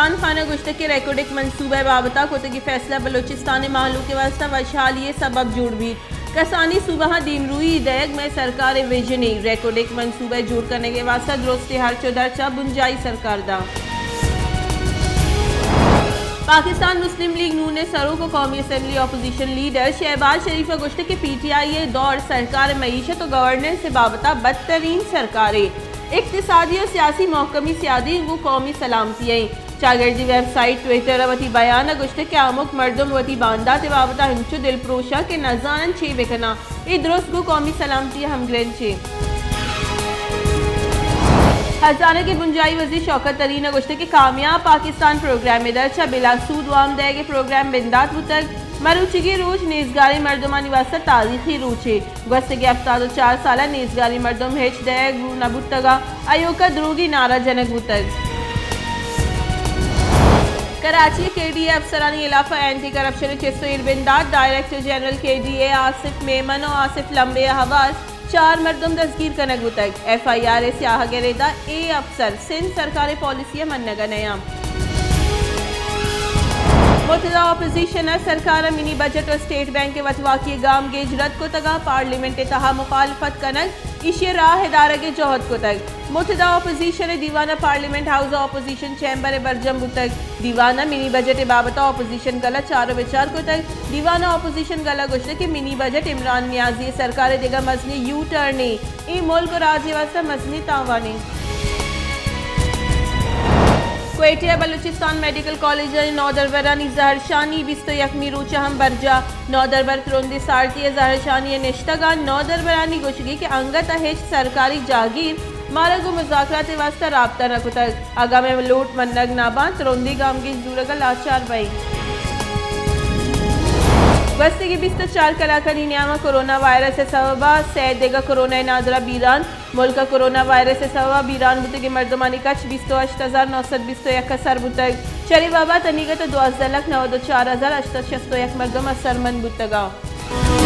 عمران خان ءَ گوشتگ کہ ریکوڈک منصوبہ ءِ بابت ءَ کتگی فیصلہ بلوچستان ءِ مہلوک ءِ واستہ وشحالی ءِ سبب جوڑ بیت۔ کسانیں صوبہاں دیمروئی دیگ مئے سرکار ءِ وژنے۔ ریکوڈک منصوبہ ءِ جوڑ کنگ ءِ واستہ درستیں ہرچ ءُ درچ ءَ بنجاہی سرکار داں۔ پاکستان مسلم لیگ نون ءِ سروک ءُ قومی اسمبلی اپوزیشن لیڈر شہباز شریف ءَ گوشتگ کہ پی ٹی آئی ءِ دور سرکار ءِ معیشت ءُ گورننس ءِ بابت ءَ بدترین سرکارے۔ اقتصادی ءُ سیاسی محکمی سیادی گوں قومی سلامتی ءَ اِنت۔ چاگردی ویب سائٹ ٹویٹر ءَ وتی بیان ءَ گوشتگ کہ آمک مردم وتی باندات ءِ بابت ءَ انچو دلپروش اَنت کہ نہ زان اَنت چے بہ کن اَنت۔ اے درست گوں قومی سلامتی ءِ ہمگرنچ اِنت۔ ہزانگ ءِ بنجاہی وزیر شوکت ترین ءَ گوشتگ کہ کامیاب پاکستان پروگرام ءِ درچ ءَ بلا سود وام دئیگ ءِ پروگرام بندات بوتگ۔ مروچیگیں روچ نیزگاریں مردمانی واستہ تاریخی روچے۔ گوستگیں ہفتاد ءُ چار سال ءَ نیزگاریں مردم ہچ دئیگ نہ بوتگ ءُ ایوک ءَ دروگی نعرہ جنگ بوتگ۔ کراچی ءَ کے ڈی اے افسرانی ہلاف ءَ اینٹی کرپشن ءِ چست ءُ ایر بندات، ڈائریکٹر جنرل کے ڈی اے آصف میمن ءُ آصف لمبے ءَ ہوار چار مردم دزگیر کنگ بوتگ۔ ایف آئی آر ءِ سیاہگ ءِ ردا اے افسر سندھ سرکار ءِ پالیسی ءَ منگ ءَ نیاں۔ متحدہ اپوزیشن ءَ سرکار ءَ منی بجٹ ءُ اسٹیٹ بینک ءِ وتواکی ءِ گامگیج رد کتگ ءُ پارلیمنٹ ءِ تہا مخالفت کنگ ایشی ءِ راہ ءِ دارگ ءِ جہد کتگ۔ متحدہ اپوزیشن ءِ دیوان ءَ پارلیمنٹ ہاؤس ءُ اپوزیشن چیمبر ءِ برجم بوتگ۔ دیوان ءَ منی بجٹ ءِ بابت ءَ اپوزیشن گل ءَ چار ءُ بچار کتگ۔ دیوان ءَ اپوزیشن گل ءَ گوشتگ کہ منی بجٹ عمران نیازی ءِ سرکار ءِ دگہ مزنیں یو ٹرنے۔ اے ملک ءُ راج ءِ واستہ مزنیں تاوانے۔ کوئٹہ ءَ بلوچستان میڈیکل کالج ءِ نودربرانی زہرشانی بیست ءُ یکمی روچ ءَ ہم برجاہ۔ نودربر ترندیں سارتی ءَ زہرشانی ءَ نشتگ اَنت۔ نودربرانی گوشگی کہ انگت ءَ ہچ سرکاری جاگیر مارا گوں مذاکرات ءِ واستہ رابطہ نہ کتگ۔ اگاں مئے لوٹ منگ نہ بنت، ترندیں گامگیج زورگ ءَ لاچار بئیں۔ گوستگیں بیست ءُ چار کلاکانی نیام ءَ کرونا وائرس ءِ سبب ءَ سئے دگہ کرونا ءِ نادراہ بیران۔ ملک ءَ کرونا وائرس ءِ سبب ءَ بیران بوتگیں مردمانی کچ بیست ءُ ہشت ہزار نو سد بیست ءُ یک ءَ سر بوتگ۔ چرے واب ءَ تنیگت ءَ دوازدہ لکھ نود ءُ چار ہزار ہشت سد شست ءُ یک مردم اثرمند بوتگ اَنت۔